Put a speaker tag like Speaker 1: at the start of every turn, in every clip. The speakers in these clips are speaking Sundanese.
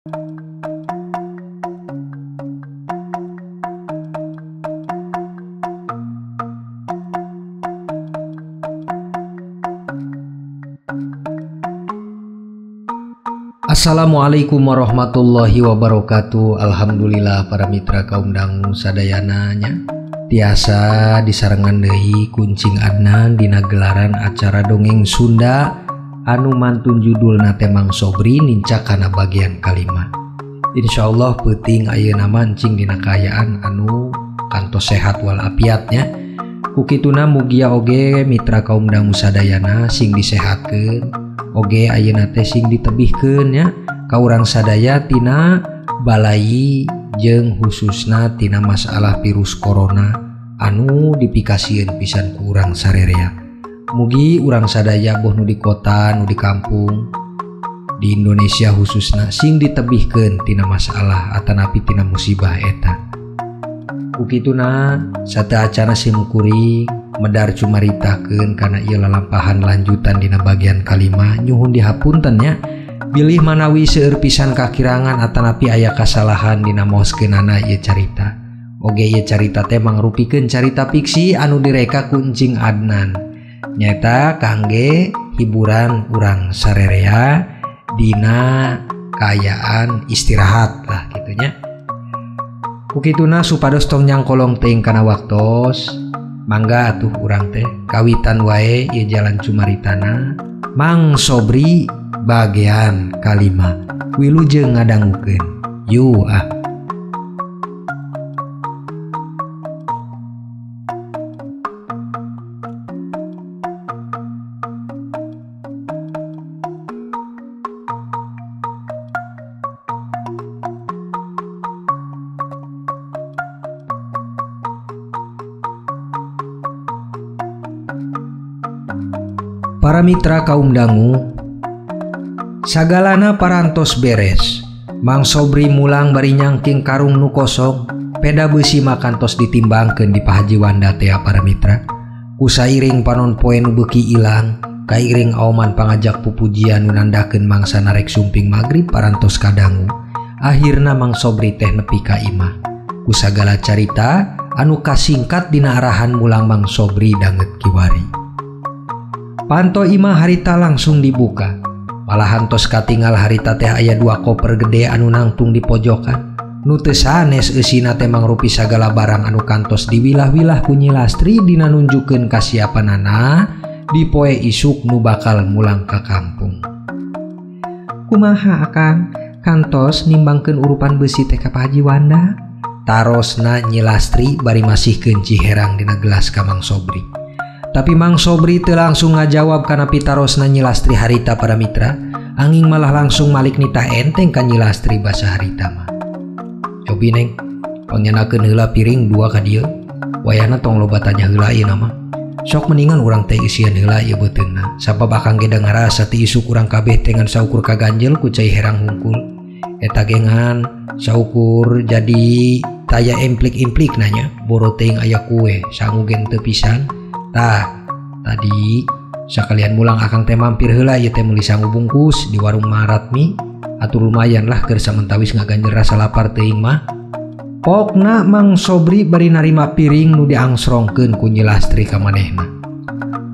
Speaker 1: Assalamualaikum warahmatullahi wabarakatuh. Alhamdulillah para mitra kaum dangu sadayana nya tiasa disarengan deui kuncing Adnan dina gelaran acara dongeng Sunda anu mantun judulna teh Mang Sobri nincak kana bagian kalima. Insyaallah peuting ayeuna mah encing dina kaayaan anu kantos sehat walafiat nya. Ku kituna mugia oge mitra kaum dangu sadayana sing disehatkeun, oge ayeuna teh sing ditebihkeun nya ka urang sadaya tina balai jeung khususna tina masalah virus corona anu dipikasieun pisan ku urang sarerea. Mugi urang sadaya boh nu di kota nu di kampung di Indonesia khususna sing ditebihkeun tina masalah atanapi tina musibah eta. Ku kituna sateuacana simkuring medar cumaritakeun kana ieu lalampahan lanjutan dina bagian kalima nyuhun dihapunten nya bilih manawi seueur pisan kakirangan atanapi aya kasalahan dina maoskeunana ieu carita. Oge ieu carita teh mangrupikeun carita fiksi anu direka ku Encing Adnan nyaeta kangge hiburan urang sarerea dina kaayaan istirahat lah kitu nya. Ku kituna supados tong nyangkolong teuing kana waktos, mangga atuh urang teh kawitan wae ieu jalan cumaritana Mang Sobri bagian kalima. Wilujeng ngadangukeun. Yu ah. Para mitra kaum dangu, sagalana parantos beres. Mang Sobri mulang bari nyangking karung nu kosong, peda beusi makantos ditimbangkeun di Pak Haji Wanda tea para mitra. Ku sairing panon poe nu beuki ilang, kairing auman pangajak pupujian nu nandakeun mangsa narek sumping magrib parantos kadangu. Akhirna Mang Sobri teh nepi ka imah. Ku sagala carita anu kasingkat dina arahan mulang Mang Sobri danget kiwari. Panto imah harita langsung dibuka. Malahan tos katingal harita teh aya dua koper gede anu nangtung di pojokan. Nu teu sanes eusina teh mangrupi sagala barang anu kantos diwilah-wilah ku Nyi Lastri dina nunjukeun kasiapanana di poe isuk nu bakal mulang ka kampung. Kumaha akang kantos nimbangkeun urupan beusi teh ka Pak Haji Wanda? Tarosna Nyi Lastri bari masihkeun ciherang dina gelas ka Mang Sobri. Tapi Mang Sobri teu langsung ngajawab kana pitarosna Nyi Lastri harita para mitra, angin malah langsung malik nitah enteng ka Nyi Lastri basa harita mah. Cobi neng, pangyanakeun heula piring dua ka dieu. Wayahna tong loba tanya heula ieu mah. Sok mendingan urang teh isian heula ieu beuteungna. Sabab akang ge da ngarasa ti isuk urang kabeh teh ngan saukur kaganjel ku cai herang hungkul. Eta ge ngan saukur jadi taya emplik-emplik nanya, boro teuing aya kue, sangu ge teu pisan. Tah, tadi sakalian mulang akang teh mampir heula ieu teh meuli sangu bungkus di warung Maratmi. Atuh lumayan lah keur samentawis ngaganjel rasa lapar teuing mah. Pokna Mang Sobri bari narima piring nu diangsrongkeun ku Nyi Lastri ka manehna.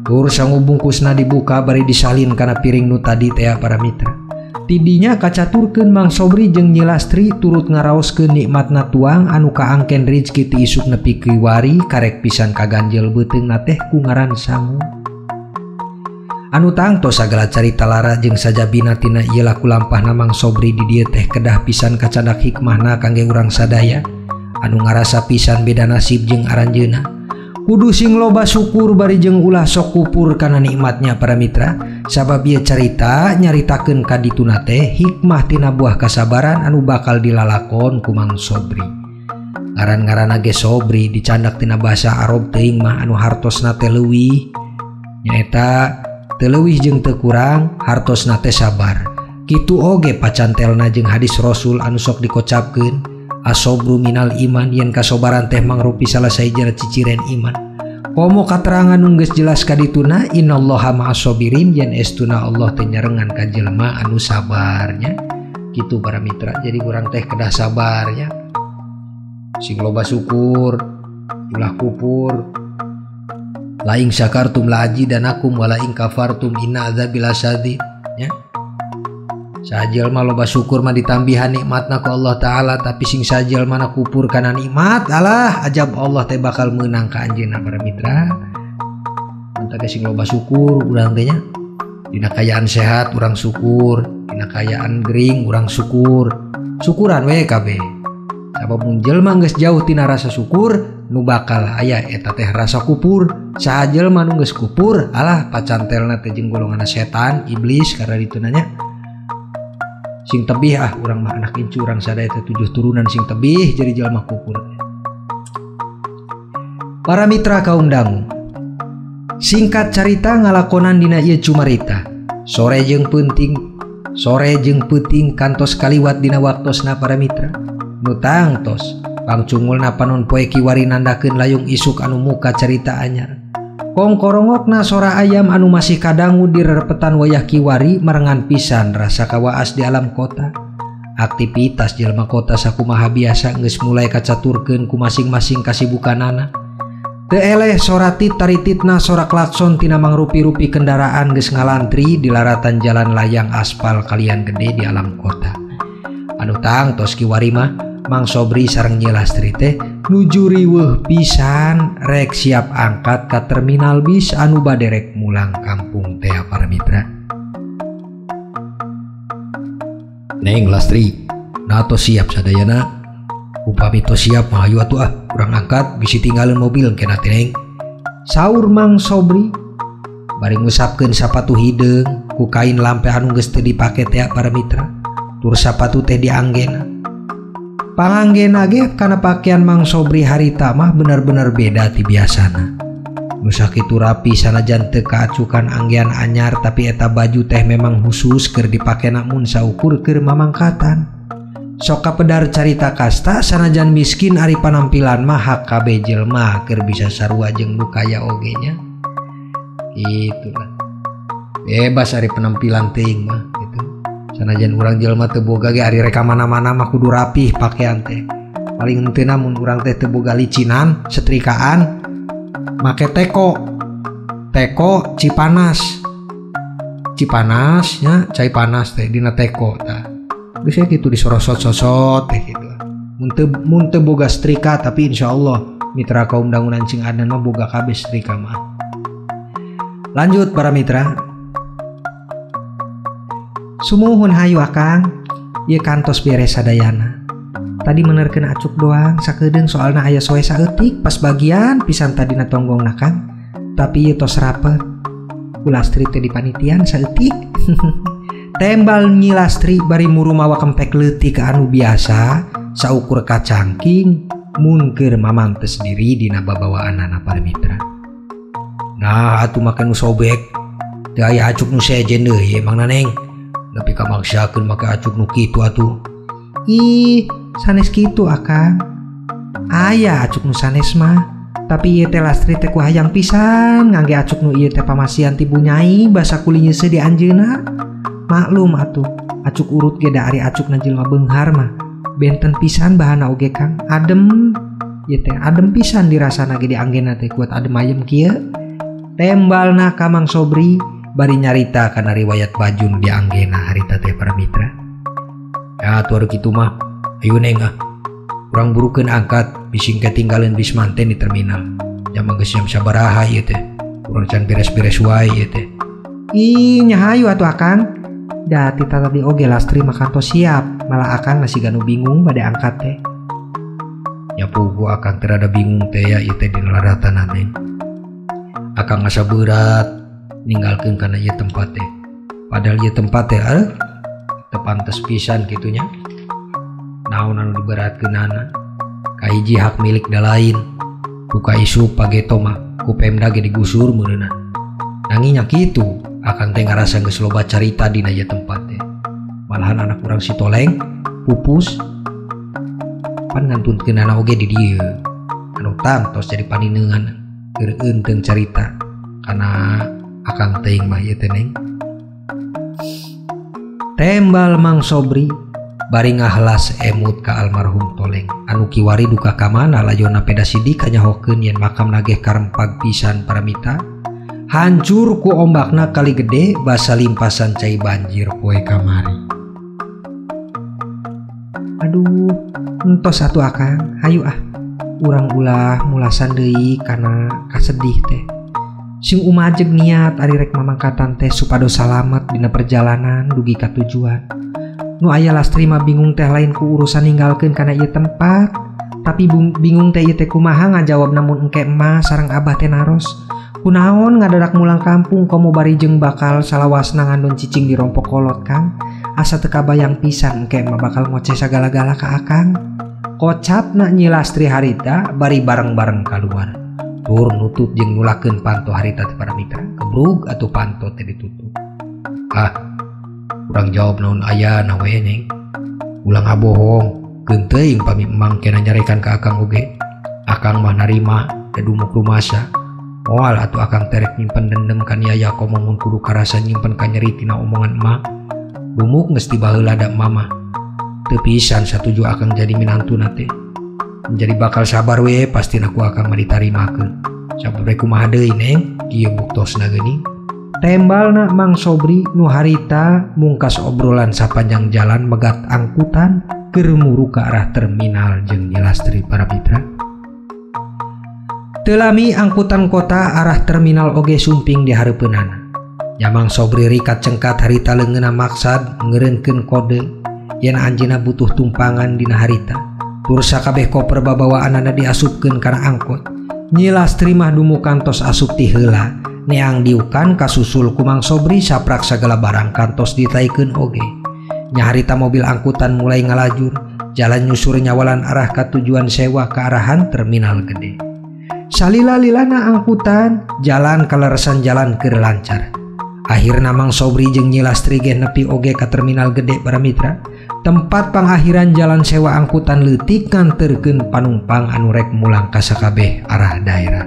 Speaker 1: Tur sangu bungkusna dibuka bari disalin kana piring nu tadi teh para mitra. Tidinya kacaturkeun Mang Sobri jeung Nyi Lastri turut ngaraoskeun nikmatna tuang anu kaangken rizki ti isuk nepi kiwari karek pisan kaganjel beuteungna teh ku ngaran sangu. Anu tangtos sagala carita lara jeung sajabina tina ieu laku lampahna Mang Sobri di dieu teh kedah pisan kacandak hikmahna kangge urang sadaya anu ngarasa pisan beda nasib jeung aranjeunna. Kudu sing loba syukur bari jeung ulah sok kupur kana nikmatnya para mitra, sabab ieu carita nyaritakeun ka dituna teh hikmah tina buah kasabaran anu bakal dilalakon ku Mang Sobri. Ngaran-ngaranna ge Sobri dicandak tina bahasa Arab teuing mah anu hartosna teh leuwih, nyaeta teu leuwih jeung teu kurang hartosna teh sabar. Kitu oge pacantelna jeung hadis Rasul anu sok dikocapkeun asobru minal iman, yen kasobaran teh mangrupi salah sahijina ciciren iman. Komo katerangan nu geus jelas kadituna innallaha ma'asobirin, yen estuna Allah teh nyarengan ka jelema anu sabarnya. Kitu para mitra. Jadi urang teh kedah sabar nya. Sing loba syukur, ulah kupur. Laing syakartum la ajidanakum wala in kafartum inna adzabi lasyadid nya. Sajelma loba syukur mah ditambihan nikmatna ku Allah Ta'ala, tapi sing sajelma na kupur kana nikmat, alah ajab Allah teh bakal meunang ka anjeunna para mitra. Mantap sing loba syukur urang teh nya. Dina kayaan sehat urang syukur, dina kayaan gering urang syukur. Syukuran we kabeh. Sabab mun jelema geus jauh tina rasa syukur, nu bakal aya eta teh rasa kupur. Saha jelema nu geus kupur, alah pacantelna teh jeung golonganna setan, iblis karena ditu nanya. Sing tebih ah urang mah anak incu urang sadaya teh 7 turunan sing tebih jadi jelema kupur. Para mitra kaum dangu, singkat carita ngalakonan dina ieu cumarita. Sore jeung peuting kantos kaliwat dina waktosna para mitra. Nu tangtos pangcungulna panon poe kiwari nandakeun layung isuk anu muka carita anyar. Kongkorongokna sora ayam anu masih kadangu di rerepetan wayah kiwari merengan pisan rasa kawaas di alam kota. Aktivitas jelema kota sakumaha biasa geus mulai kacaturkeun ku masing-masing kasibukanana. Teu eleh sora tit tarititna sora klakson tina mangrupi-rupi kendaraan geus ngalantri di laratan jalan layang aspal kalian gede di alam kota. Anu tangtos kiwari mah Mang Sobri sareng Nyi Lastri teh nuju riweuh pisan rek siap angkat ka terminal bis anu bade rek mulang kampung teh para mitra. Neng Lastri, nah tos siap sadayana. Upami tos siap mah hayu atuh ah, urang angkat bisi tinggalin mobil kena teh Neng. Saur Mang Sobri bari ngusapkeun sapatu hideung ku kain lampe anu geus teu dipake teh para mitra. Tur sapatu teh dianggena. Panganggena ge kana pakaian Mang Sobri harita mah bener-bener beda ti biasana. Nu sakitu rapi sanajan teu kaacukan anggean anyar tapi eta baju teh memang khusus keur dipake namun saukur keur mamangkatan. Sok kapedar carita kasta sanajan miskin ari panampilan mah hak kabeh jelema keur bisa sarua jeung nu kaya oge nya. Itulah. Bebas ari penampilan teuing mah gitu. Sanajan urang jelema teu boga ge ari rek ka mana-mana mah kudu rapih pakaian teh. Paling henteu mun urang teh teu boga licinan, setrikaan, make teko. Teko Cipanas. Cipanas nya, cai panas teh dina teko tah. Geus kitu disorosot-sosot teh kitu. Mun teu boga setrika tapi insyaallah mitra kaum dangunan cing Adnan mah boga kabeh setrika mah. Lanjut para mitra. Sumuhun hayu akang, ieu kantos beres sadayana. Tadi menerkeun acuk doang sakedeung soalna aya soe saeutik pas bagian pisan tadina tonggongna Kang. Tapi ieu tos rapet. Ku Lastri teh dipanitian saeutik. Tembal Nyi Lastri bari muru mawa kempek leutik anu biasa saukur kacangking mun keur mamantes diri dina babawaanana para mitra. Nah atuh make nu sobek teu aya acuk nu sejen deui emangna Neng. Tapi kamaksakeun make acuk nu kitu atuh. Ih, sanes kitu akang. Aya acuk nu sanes mah, tapi ieu teh Lastri teh ku hayang pisan ngangge acuk nu ieu teh pamasihan ti Bu Nyai basa kuli nyeuseuh di anjeunna. Maklum atuh, acuk urut ge da ari acukna jelema beunghar mah. Benten pisan bahana oge Kang, adem. Ieu teh adem pisan dirasana ge dianggena teh kuat adem ayem kieu. Tembalna ka Mang Sobri bari nyarita kana riwayat baju nu dianggena harita teh para mitra. Ya atuh ari kitu mah, ayo Neng ah. Urang burukeun angkat bising ketinggalan bis manten di terminal. Jam geus jam sabaraha ieu teh. Urang can beres-beres wae ieu teh. Ih, nya hayu atuh akang. Da ti tadi oge Lastri mah kantos siap, malah akang masih ganu bingung bade angkat teh. Nya puguh akang teh rada bingung teh ya ieu teh dina laratan Neng. Akang asa berat ninggalkeun kana ieu tempat teh. Padahal ieu tempat teh teu pantes pisan kitu nya. Naon anu diberatkeunana? Kahiji hak milik da lain. Buka isu pageto mah ku Pemda ge digusur meureunna. Nanging nya kitu, akang teh ngarasa geus loba carita dina ieu tempat teh. Malahan anak urang si Toleng pupus pan ngantunkeunana oge di dieu. Anu tangtos jadi panineungan keur eunteung carita kana akang teuing mah ieu teh Neng. Tembal Mang Sobri Bari ngahelas emut ka almarhum Toleng anu kiwari duka ka mana layona peda sidik kanyahokeun yen makam nageh karempag pisan para mitra. Hancur ku ombakna kali gede basa limpasan cai banjir poe kamari. Aduh, entos atuh akang, hayu ah. Urang ulah mulasan deui kana kasedih teh. Sing umajeg niat ari rek mamangkatan teh supados salamet dina perjalanan dugi ka tujuan. Nu aya Lastri mah bingung teh lain ku urusan ninggalkeun kana ieu tempat, tapi bingung teh ieu teh kumaha ngajawab namun engke emak sareng abah teh naros. Kunaon ngadadak mulang kampung komo bari jeung bakal salawasna ngandon cicing di rompok kolot Kang. Asa teu kabayang pisan engke mah bakal ngoceh sagala-gala ka akang. Kocapna Nyi Lastri harita bari bareng-bareng kaluar. Tur nutup jeung nulakeun panto harita teh para mitra. Kebrug atuh panto teh ditutup. Ah, urang jawab naon aya na we neng. Ulah ngabohong, keun teuing pami emang kena nyarekan ka akang oge. Akang mah narima dedumuk rumasa. Moal atuh akang terek nyimpen dendam ka Yaya komo mun kudu karasa nyimpen kanyeri tina omongan emak. Dumuk geus tibaheula da mama. Teu pisan satuju akang jadi minantuna teh. Menjadi bakal sabar we pastina ku akang mah ditarimakeun. Sabar kumaha deui neng, kieu buktosna geuning. Tembalna Mang Sobri nu harita mungkas obrolan sapanjang jalan megat angkutan keur muru ka arah terminal jeung Nyi Lastri para mitra. Teu lami angkutan kota arah terminal oge sumping di hareupeunana. Nya Mang Sobri rikat cengkat harita leungeunna maksad ngeureunkeun kode yen anjeunna butuh tumpangan dina harita. Tur sakabeh koper babawaanana diasupkeun kana angkot. Nyi Lastri mah dumukan tos asup ti heula. Neang diukan kasusul ku Mang Sobri saprak sagala barang kantos ditaikeun oge. Nya harita mobil angkutan mulai ngalajur, jalan nyusur nyawalan arah ka tujuan sewa ke arahan terminal gede. Salila-lilana angkutan jalan kaleresan jalan keur lancar. Akhirna Mang Sobri jeung Nyi Lastri ge nepi oge ka terminal gede para mitra. Tempat pangakhiran jalan sewa angkutan leutik nganterkeun panumpang anu rek mulang ka sakabeh arah daerah.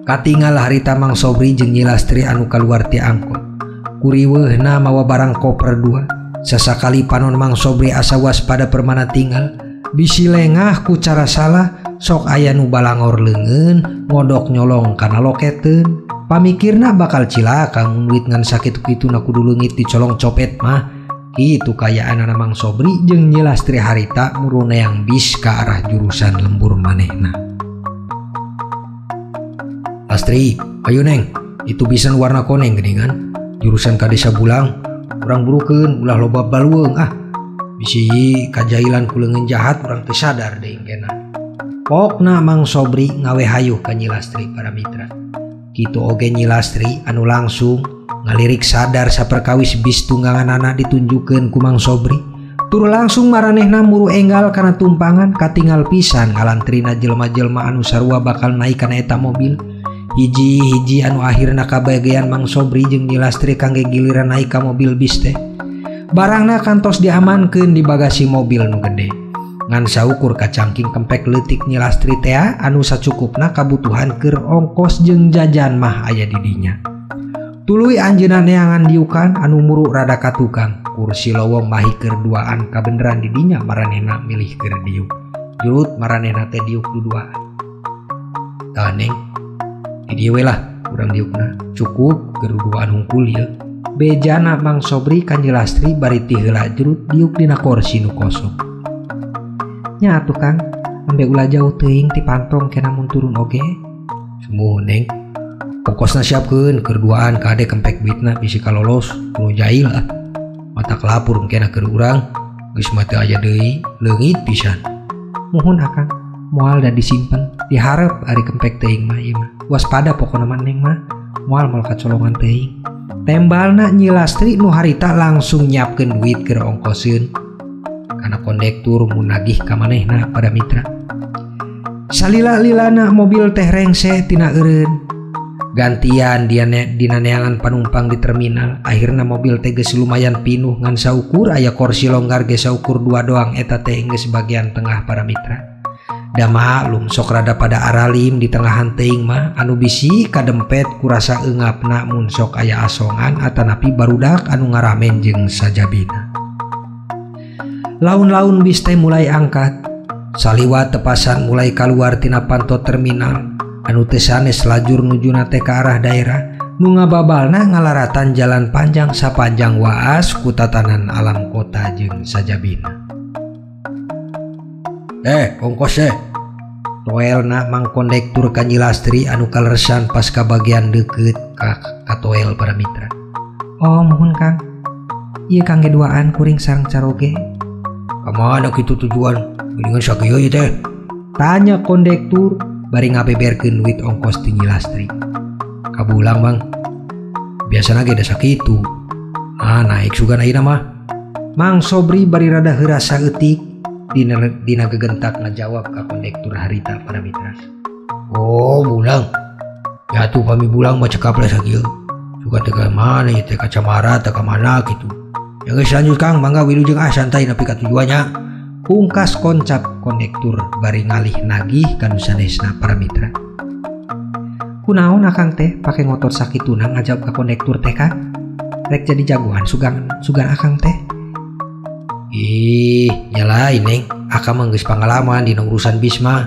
Speaker 1: Katingal harita Mang Sobri jeung Nyi Lastri anu kaluar ti angkot. Kuriweuhna mawa barang koper dua. Sasakali panon Mang Sobri asa waspada permana tinggal. Bisi lengah ku cara salah, sok aya nu balangor leungeun, ngodok nyolong kana loketeun. Pamikirna bakal cilaka mun duit ngan sakitu-kituna kudu leungit dicolong copet mah. Kitu kayaanana Mang Sobri jeung Nyi Lastri harita muru neang bis ka arah jurusan lembur manehna. Lastri, ayo neng, itu bisan warna koneng geuningan. Jurusan ka desa Bulang, urang burukeun ulah loba balueung ah. Bisi kajailan ku leungeun jahat urang teu sadar deui engkena. Pokna Mang Sobri ngawe hayuh ka Nyi Lastri para mitra. Kitu oge Nyi Lastri anu langsung ngalirik sadar saperkawis bis tungganganana ditunjukkeun ku Mang Sobri. Tur langsung maranehna muru enggal kana tumpangan katingal pisan ngalantrina jelema-jelema anu sarua bakal naik kana eta mobil. Hiji-hiji anu akhirna kabagean Mang Sobri jeung Nyi Lastri kangge giliran naik ka mobil bis teh. Barangna kantos diamankeun di bagasi mobil nu gede. Ngan saukur kacangking kempek leutik Nyi Lastri tea anu sacukupna kabutuhan keur ongkos jeung jajan mah aya di dinya. Tuluy anjeunna neangan diukan anu muru rada ka tukang. Kursi lowong mahi keur duaan kabeneran di dinya maranehna milih keur diuk. Jurut maranehna teh diuk duduaan. Tah neng, di dieu we lah urang diukna, cukup keur duduaan hungkul ieu. Bejana Mang Sobri ka Nyi Lastri bari ti heula jurut diuk dina kursi nu kosong. Nya atuh Kang, ambe ulah jauh teuing ti pantong kena mun turun oge. Sumuhun neng. Pokosna siapkeun keur duaan kade kempek duitna bisi kalolos kudu jahil ah. Mata kelapur engkena keur urang geus mah teu aya deui leungit pisan. Muhun akang, moal da disimpen, diharep ari kempek teuing mah ieu mah. Waspada pokona mah neng mah, moal moal kacolongan teuing. Tembalna Nyi Lastri nu harita langsung nyiapkeun duit keur ongkoseun kana kondektur mun nagih ka manehna pada mitra. Salila-lilana mobil teh rengse tina eureun. Gantian dia dina neangan panumpang di terminal. Akhirna mobil teh geus lumayan pinuh ngan saukur aya kursi longgar ge saukur dua doang eta teh geus bagian tengah para mitra. Da maklum sok rada pada aralim di tengahan teuing mah anu bisi kadempet kurasa eungapna mun sok aya asongan atanapi barudak anu ngaramen jeung sajabina. Laun-laun bis teh mulai angkat. Saliwat tepasan mulai kaluar tina panto terminal anu teu sanes lajur nujuna teh ka arah daerah nu ngababalna ngalaratan jalan panjang sapanjang waas ku tatanan alam kota jeung sajabina. Ongkos toelna mang kondektur ka Nyi Lastri anu kaleresan pas kabagian deukeut ka toel para mitra. Oh muhun Kang, ieu kangge duaan kuring sareng caroge. Kamana kitu tujuan? Geuningan sakieu ieu teh? Tanya kondektur bari ngabeberkeun duit ongkos ti Nyi Lastri. Kabulang Bang, biasana ge da sakitu. Ah naik sugan ayeuna mah. Mang Sobri bari rada heuras saeutik dina gegentak ngajawab ka kondektur harita para mitra. Oh bulang, ya tuh pami bulang mah cekap lah sakieu. Sugan teh ka mana ieu teh ka Camara teh ka mana kitu. Ya geus lanjut Kang, mangga wilujeng ah santai nepi ka tujuannya. Pungkas koncap kondektur bari ngalih nagih ka nu sanesna para mitra. Kunaon akang teh pake ngotot sakituna ngajawab ka kondektur teh Kang? Rek jadi jagoan sugan akang teh. Ih, nya lain Neng, akang mah geus pangalaman dina urusan bis mah.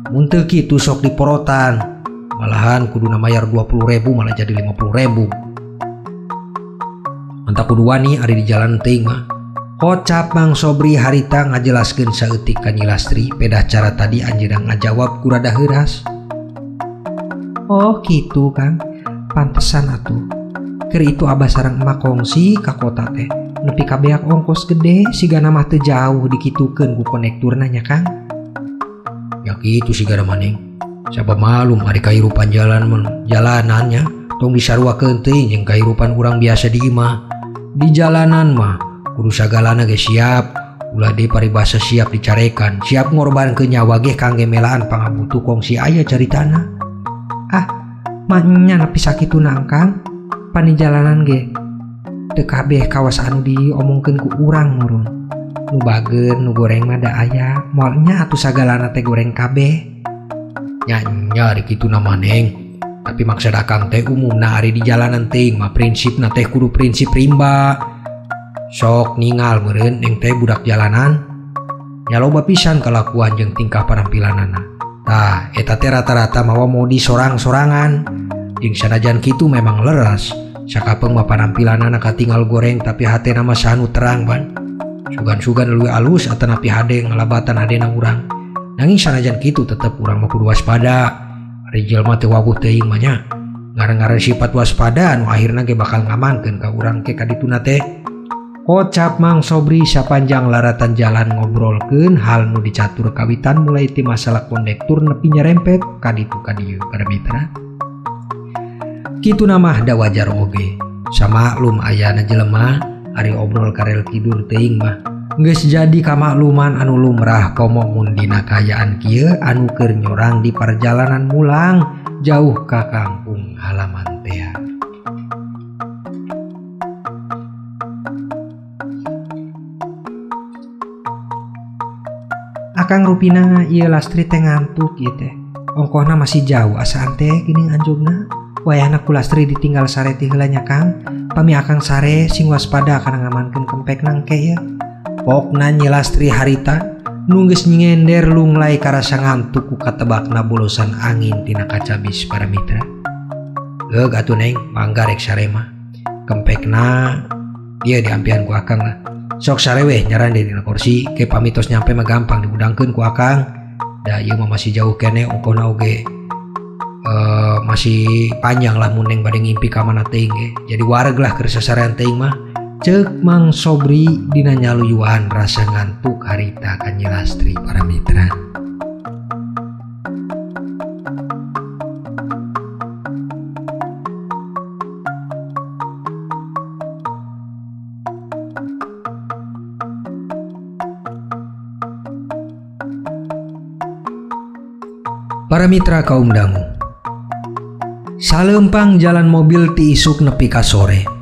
Speaker 1: Mun teu kitu sok diporotan. Malahan kuduna mayar 20.000 malah jadi 50.000. Mantap kudu wani ari di jalan teuing mah. Kocap Mang Sobri harita ngajelaskeun saeutik ka Nyi Lastri pedah cara tadi anjeunna ngajawab ku rada heuras. Oh kitu Kang, pantesan atuh. Keur itu abah sareng emak kongsi ka kota teh. Nepi ka beak ongkos gede sigana mah teu jauh dikitukeun ku kondekturna nya Kang. Ya kitu sigana mah Neng. Sabab malum ari kahirupan jalanannya tong disaruakeun teuing jeung kahirupan urang biasa di imah. Di jalanan mah kudu sagalana ge siap, ulah deui paribasa siap dicarekan, siap ngorbankeun nyawa ge kangge melaan pangabutuh kongsi aya caritana. Ah, mah nya nepi sakituna Kang, pan di jalanan ge teu kabeh kawas anu diomongkeun ku urang murun. Nu bager, nu goreng mah da aya, moal nya atuh sagalana teh goreng kabeh. Nya nya ari kituna mah Neng, tapi maksud akang teh umumna ari di jalanan teuing mah prinsipna teh kudu prinsip rimba. Sok ningal meureun Neng teh budak jalanan nya loba pisan kalakuan jeung tingkah panampilanana. Tah eta teh rata-rata mawa modi sorang-sorangan jeung sanajan kitu memang leras sakapeung mah panampilanana katingal goreng tapi hatena mah sanu terang ban. Sugan-sugan leuwih alus atanapi hade ngalabatan hadena urang. Nanging sanajan kitu tetep urang mah kudu waspada. Ari jelema teu wawuh teuing mah nya. Ngaran-ngaran sifat waspada anu akhirna ge bakal ngamankeun ka urang ke kadituna teh. Kocap Mang Sobri sapanjang laratan jalan ngobrolkeun hal nu dicatur kawitan mulai ti masalah kondektur nepi nyerempet kaditu kadieu para mitra. Kituna mah da wajar oge. Samaklum ayana jelema ari obrol karel tidur teuing mah geus jadi kamakluman anu lumrah komo mun dina kaayaan kieu anu keur nyorang di perjalanan mulang jauh ka kampung halaman teh. Akang rupina ieu Lastri teh ngantuk ieu teh. Ongkohna masih jauh asaan teh geuning anjogna. Wayahna ku Lastri ditinggal sare ti heula nya Kang. Pami akang sare sing waspada kana ngamankeun kempek nangke ieu. Pokna Nyi Lastri harita nu geus nyengender lunglai karasa ngantuk ku katebakna bolosan angin tina kaca bis para mitra. Geug atuh Neng, mangga rek sare mah. Kempekna ieu diampian ku akang lah. Sok sareweh nyarande dina kursi ke pamitos nyampe mah gampang diudangkeun ku akang. Da ieu mah masih jauh keneh ongkohna oge masih panjang lah mun Neng bade ngimpi ka mana teuing ge. Jadi wareg lah keur sasarean teuing mah. Ceuk Mang Sobri dina nyaluyuan rasa ngantuk harita ka Nyi Lastri para mitra. Para mitra kaum dangu, salempang jalan mobil ti isuk nepi ka sore.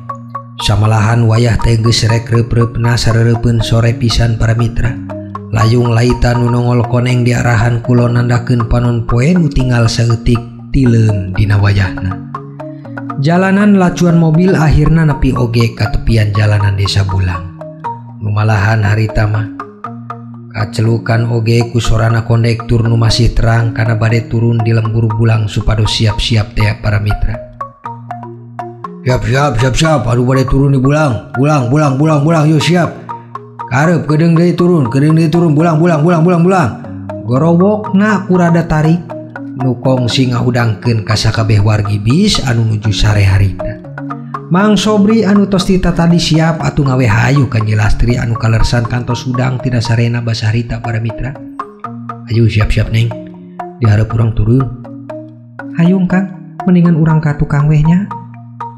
Speaker 1: Samalahan wayah teh geus rek reup-reupna sareureupun sore pisan para mitra. Layung laitan nu nongol koneng di arahan kulon nandakeun panon poe nu tinggal saeutik tileum dina wayahna. Jalanan lacuan mobil akhirna nepi oge ka tepian jalanan desa Bulang. Nu malahan harita mah Kacelukan oge ku sorana kondektur nu masih terang kana bade turun di lembur Bulang supados siap-siap teh para mitra. Siap siap siap siap, aduh bade turun di Bulang, Bulang Bulang Bulang Bulang, yuk siap. Karep kedeung deui turun, kedeung deui turun, Bulang Bulang Bulang Bulang Bulang. Gorowokna kurada tarik nu kongsi ngahudangkeun ka sakabeh wargi bis anu nuju sare harita. Mang Sobri anu tos tita tadi siap atuh ngawe hayu ka Nyi Lastri anu kalersan kantos hudang tina sarena basa harita para mitra. Ayo siap-siap neng, diharap urang turun. Hayung Kang, mendingan urang ka tukang weh nya.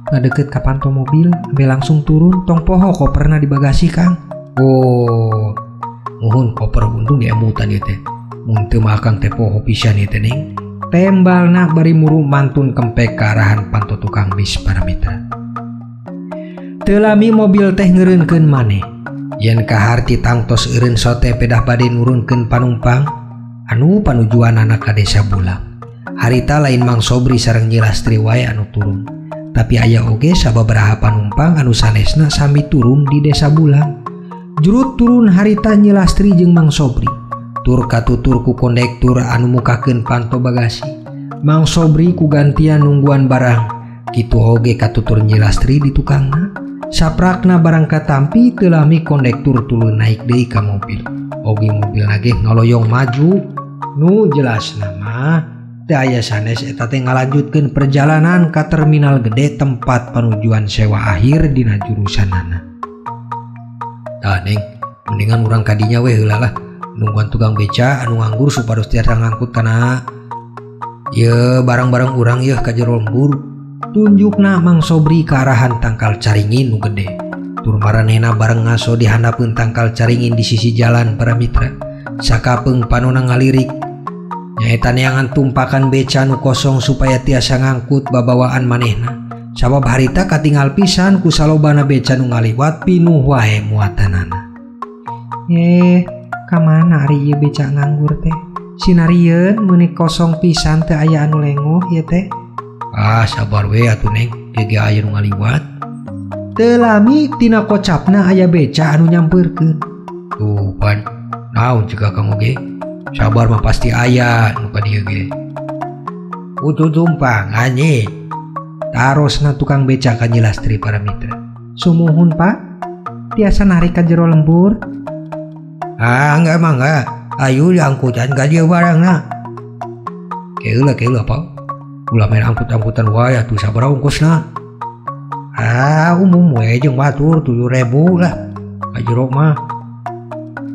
Speaker 1: Ngadeket ka panto mobil, ambe langsung turun, tong poho koperna di bagasi Kang. Oh, muhun koper untung diemutan ieu teh. Mun teu mah Kang teh poho pisan ieu teh neng. Tembalna bari muru mantun kempek ka arahan panto tukang bis para mitra. Teu lami mobil teh ngeureunkeun maneh. Yen kaharti tangtos eureun sote pedah bade nurunkeun panumpang anu panujuanana ka desa Bulang. Harita lain Mang Sobri sareng Nyi Lastri wae anu turun, tapi aya oge sababaraha panumpang anu sanesna sami turun di desa Bulang. Jurut turun harita Nyi Lastri jeung Mang Sobri. Tur katutur ku kondektur anu mukakeun panto bagasi. Mang Sobri ku gantian nungguan barang. Kitu oge katutur Nyi Lastri di tukangna. Saprakna barang katampi teu lami kondektur tuluy naik deui ka mobil. Oge mobil nage ngaloyong maju. Nu jelasna mah teu aya sanes eta teh ngalanjutkeun perjalanan ka terminal gede tempat panujuan sewa akhir dina jurusanana. Tah neng, mendingan urang kadinya weh heula lah. Nungguan tukang beca anu nganggur supados tiasa ngangkut kana ye barang-barang urang yeuh ka jero lembur. Tunjukna Mang Sobri ka arahan tangkal caringin nu gede. Tur maranehna bareng ngaso dihandapeun tangkal caringin di sisi jalan para mitra. Sakapeung panona ngalirik. Nyaeta neangan tumpakan beca nu kosong supaya tiasa ngangkut babawaan manehna. Sabab harita katingal pisan ku salobana beca nu ngaliwat pinuh wae muatanana. Ka mana ari ieu beca nganggur teh? Sinarieun meuni kosong pisan teh aya anu lengoh ieu teh. Ah sabar we atuh neng, ge aya nu ngaliwat. Teu lami tina kocapna aya beca anu nyampeurkeun. Tuh pan, naon cek Kang oge? Sabar mah pasti aya nu ka dieu ge. Utuh tumpangan ye. Tarosna tukang beca ka Nyi Lastri para mitra. Sumuhun Pak, tiasa narik ka jero lembur. Ah enggak mah enggak. Ayo diangkutan ka dieu barangna. Keula keula Pak. Ulah main angkut-angkutan wae atuh sabaraha ongkosna. Ah umum we jeung batur 7.000 lah. Ka jero mah.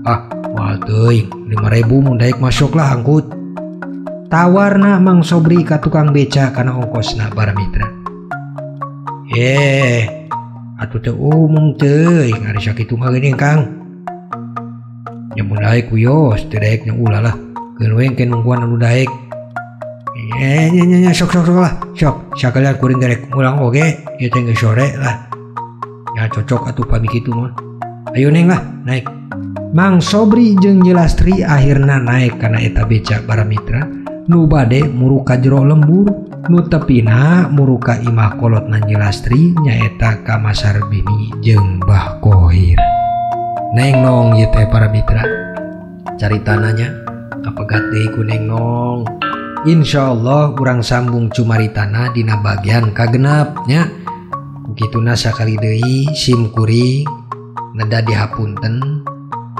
Speaker 1: Ah moal teuing 5.000 mun daek masuk lah angkut. Tawarna Mang Sobri ka tukang beca kana ongkosna para mitra. Atuh teu umum teuing ari sakitu mah geuning Kang. Nya mun daek wios teu daek nya ulah lah. Keun we engke nungguan anu daek. Nya sok sok sok lah. Sok sakalian kuring derek mulang oge ieu teh geus sore lah. Ya cocok atuh pami kitu mah. Ayo neng lah naik. Mang Sobri jeung Nyi Lastri akhirna naik kana eta beca para mitra nu bade muru ka jero lembur nu tepina muru ka imah kolotna Nyi Lastri nyaeta ka Masar Bini jeung Bah Kohir. Neng nong ieu teh para mitra. Caritananya kapegat deui ku Neng Nong. Insyaallah urang sambung cumaritana dina bagian kagenap nya. Kukituna sakali deui sim kuring neda dihapunten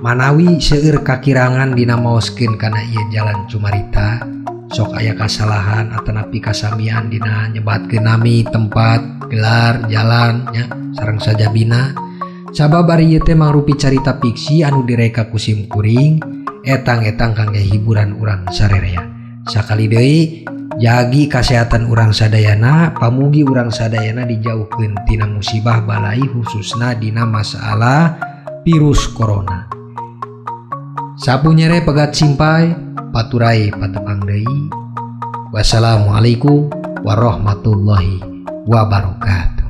Speaker 1: manawi seueur kakirangan dina maoskeun kana ieu jalan cumarita. Sok aya kasalahan atanapi kasamian dina nyebatkeun nami tempat gelar jalan nya sareng sajabina. Sabab ari ieu teh mangrupi carita fiksi anu direka ku sim kuring etang-etang kangge hiburan urang sarerea. Sakali deui jagi kasehatan urang sadayana, pamugi urang sadayana dijauhkeun tina musibah balai khususna dina masalah virus corona. Sapu nyere pegat simpai, paturai patepang deui. Wassalamualaikum warahmatullahi wabarakatuh.